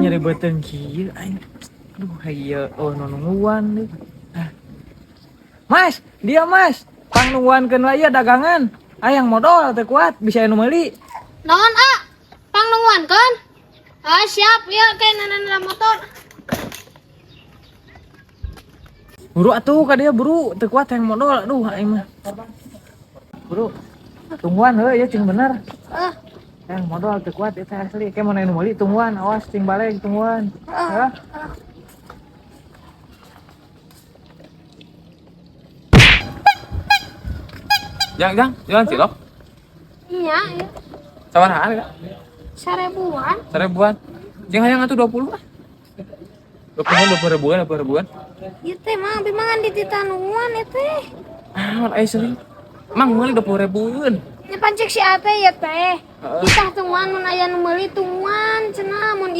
Nyeri beuteung kieu aing. Aduh, ieu oh nu nungguan deui. Ah. Mas, dia Mas. Pang nungguankeun lah ieu dagangan. Hayang modal teu kuat bisa anu meuli. Naon a? Pang nungguankeun? Ah, siap ya kayak nana motor. Buru atuh ka dia buru teu kuat hayang modal. Aduh, aing mah. Buru. Tungguan heuh ieu cing bener. Ah, Hayang modal teu kuat eta asli. Kayak mun anu meuli tungguan, awas cing balik tungguan. Hah? Jang, jang, jualan cilok. Iya, iya. Sabaraha harga? 1.000-an. 1.000-an. Jeung hayang atuh 20 ah. 20 20 ribuan, 20 ribuan. Ieu teh mah abi mah ngan dititanuan ieu teh. Ah, aya seuling. Mang meuli 20 ribuan. Nya pancek si ate ya teh. Heeh. Kita tungguan mun aya nu meuli tungguan cenah mun.